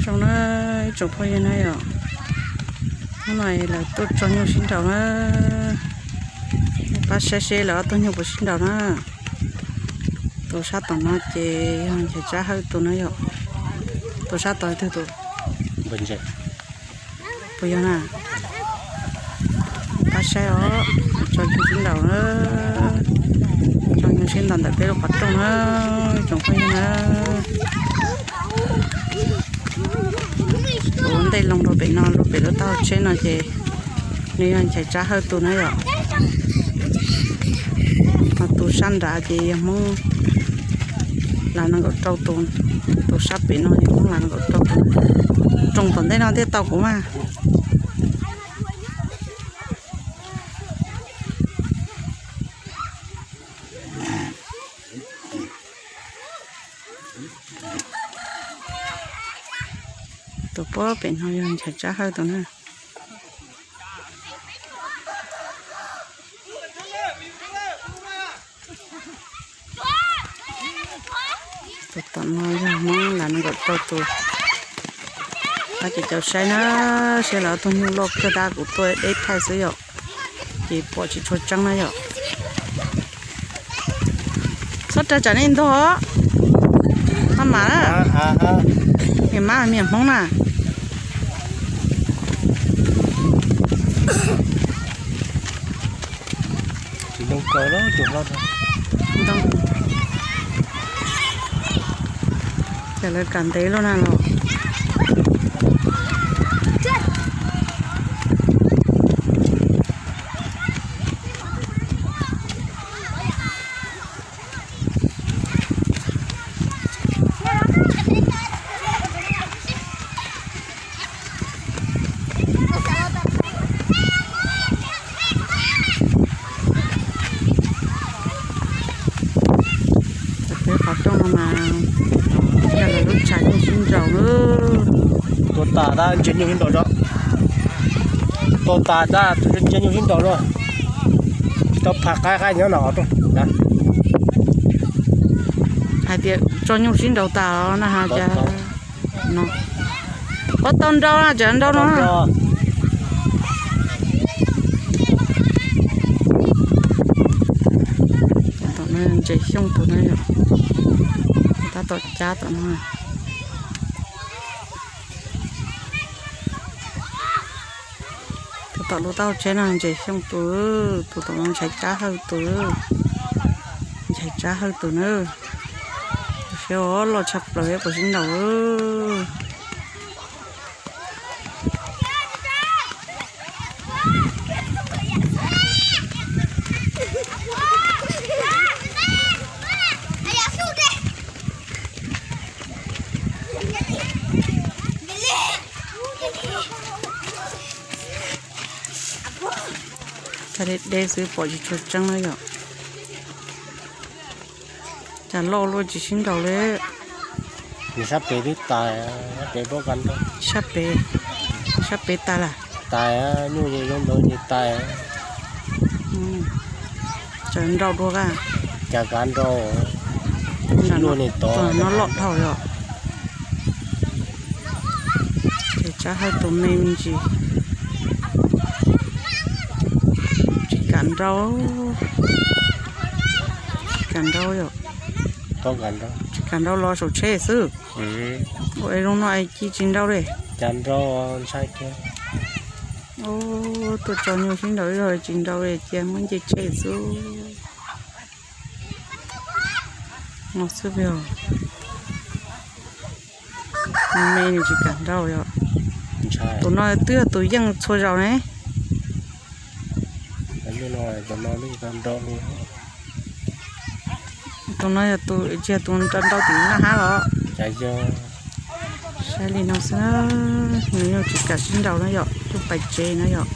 Zoo na, ib tsoom phooj ywg na yom, hnub no lawv tuaj tso nyuj sib nraus na, pab saib seb lawv ob tug nyuj puas sib nraus na. Tus sab tom no ces yog Nchaiv Tsab Hawj tus na yom, tus sab tom twg tus? Puas yog na? Pab saib os, tso nyuj sib nraus na, tso nyuj sib ntaus ntawm peb lub qhov rooj na, tsoom phooj ywg na. Ua ntej loo rau pem no, rau pem lub taub hau tsheb no ces nws yog Nchaiv Tsab Hawj tus na yom. Ho tus sab nrad ces yog Hmoob Lav nees nkaum rau tus, tus sab pem no yog Hmoob Lav nees nkaum rau tus. Roos tom ntej no thiaj tau kuv mas. Tus puag pem no yog Nchaiv Tsab Hawj tus na. Tus tom no yog Hmoob Lav nees nkaum rau tus. Tab ces caum saib na, saib lawv ob tug nyuj loj kawg tab kuv tuaj deb thaij xwb yom, ces pom tsis tshua tseeb na yom. Txhob raws tsam nej ntog, maj mam na. Niam mab niam Hmoob na. Cas lawv kam ntev luaj na los. Peb qhov rooj no mas yog lawv lub tshav nyuj sib nraus na. Tua tas tab ntsia nyuj sib nraus tso. Tua tas tab ntsia nyuj sib nraus tso. Tsis tau phaj qaib qaib nyob no. Hais tias tso nyuj sib nraus tas os na has cas no. Puas tau nrau na, tseem nrau no. Tom no Ntses Xyooj tus na yom, tab tom cab tom no. Tus tom lub taub hau tsheb no Ntses Xyooj tus, tus tom no Ntshai Tsab Hawj tus, Ntshai Tsab Hawj tus na. Tus siab loj tshaj plaws puas sib nraus. Thaij deb deb xwb pom tsis tshua tseeb na yom. Cas loj luaj tsis sib nraus li. Nws sab pem twb tas, sab pem pob kas nrau. Sab pem, sab pem tas lawm. Tas, nyuj zoo ntawd ces tas. Tseem nrau dua a. Cas kav nrau, luaj ne tod no loj dhau yom. Ces Tsab Hawj tus me me ntsis. Tsis kam nrau, tsis kam nrau yom. Tsis kam nrau los saum tsheb xwb. Ua es zoo no es cia tsis nrau li. Cas nrau, ntshai kiag. Tuaj tso nyuj sib nraus ib zaug tsis nrau li cia muab nce tsheb xwb. No xwb yog. Me nws tsis kam nrau yom. Tus no twb yog tus yeej txhua zaus ne. Tus no yog tus, tsis yog tus nrau nrau tim naj hab los. Saib li no xwb, nws yeej tsis kam sib nraus na yom, tuaj pais tsev na yom.